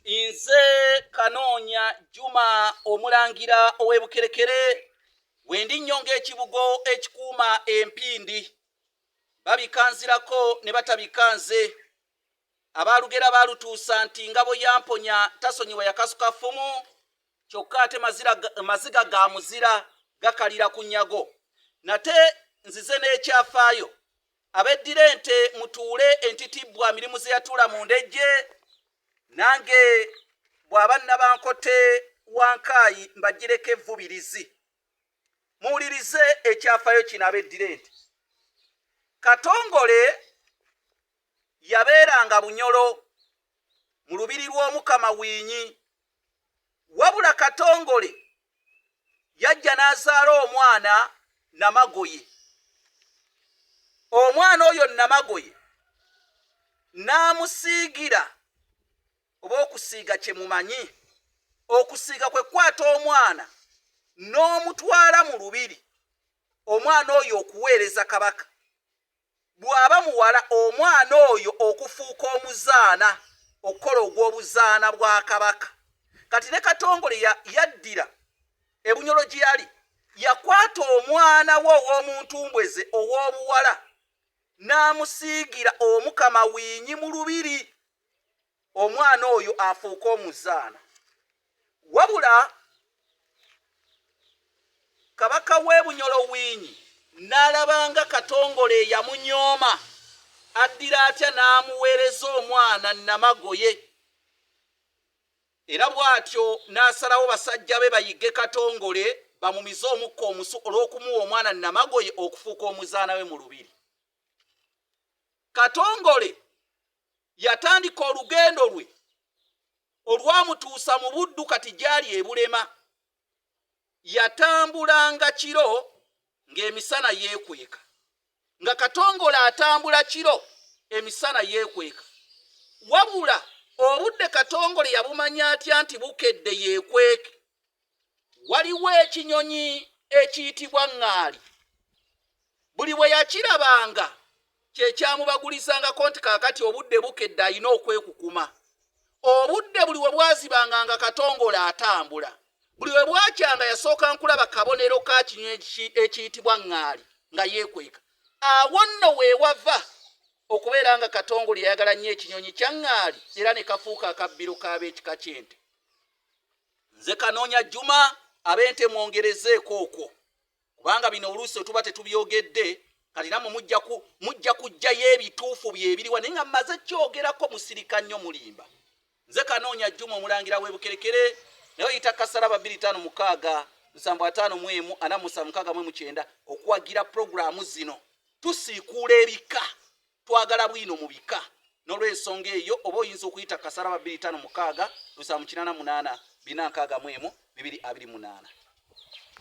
Nze Kanoonya Juma Omulangira ow'e Bukerekere, wendi nnyo ng'ekibugo ekikuuma empindi. Babikanzirako ne batabika nze. Abaalugera baalutuusa nti ngabo ya mponya tasonyiwa yakasuka ffumu, kyokka ate maziga ga muzira gakalira ku nnyago. Nate nzize n'ekyafaayo. Abeddira ente mutuule entitibbwa mirimu ze yatuula mu ndejje, nange bw'aba Nnabankote wa Nkaayi mbaggyireko evvubirizi. Muwulirize ekyafaayo kino abeddira ente. Katongole yabeeranga Bunyolo mu lubiri lw'Omukama Winyi. Wabula Katongole yajja n'azaala omwana Namagoye. Omwana oyo Namagoye n'amusiigira, oba okusiiga kye mumanyi, okusiiga kwe kukwata omwana n'omutwala mu lubiri, omwana oyo okuweereza Kabaka. Bw'aba muwala, omwana oyo okufuuka omuzaana, okukola ogw'obuzaana bwa Kabaka. Kati ne Katongole yaddira eBunyolo gye yali, yakwata omwana we ow'omu ntumbwe ze ow'obuwala n'amusiigira Omukama Winyi mu lubiri, omwana oyo afuuke omuzaana. Wabula Kabaka w'e Bunyolo Winyi n'alabanga Katongole eyamunyooma, addira atya n'amuweereza omwana Namagoye. Era bw'atyo n'asalawo basajja be bayigge Katongole bamumize omukka omusu olw'okumuwa omwana Namagoye okufuuka omuzaana we mu lubiri. Katongole yatandika olugendo lwe olwamutuusa mu Buddu kati gy'ali e Bulema. Yatambulanga kiro ng'emisana yeekweka. Nga Katongole atambula kiro, emisana yeekweka. Wabula obudde Katongole yabumanya atya nti bukedde yeekweke? Waliwo ekinyonyi ekiyitibwa ŋŋaali. Buli bwe yakirabanga kye kyamubagulisangako nti kaakati obudde bukedde alina okwekukuma. Obudde buli we bwazibanga nga Katongole atambula. Buli we bwakyanga yasooka nkulaba kabonero ka kinyonyi ekiyitibwa ŋŋaali nga yeekweka. Awo nno we wava okubeera nga Katongole yayagala nnyo ekinyonyi kya ŋŋaali era ne kafuuka akabbiro k'ab'ekika ky'ente. Nze Kanoonya Juma, ab'ente mwongerezeeko okwo, kubanga bino oluusi wetuba tetubyogedde kati nammwe mujja kujjayo ebituufu byebiriwa, naye nga mmaze kyogerako musirika nnyo mulimba. Nze Kanoonya Juma Omulangira w'e Bukerekere, naye oyita Kasalaba 256 751 4769 okuwagira pulogulaamu zino. Tusiikuula ebika, twagala bwino mu bika, n'olw'ensonga eyo oba oyinza okuyita Kasalaba 256 788 461 228.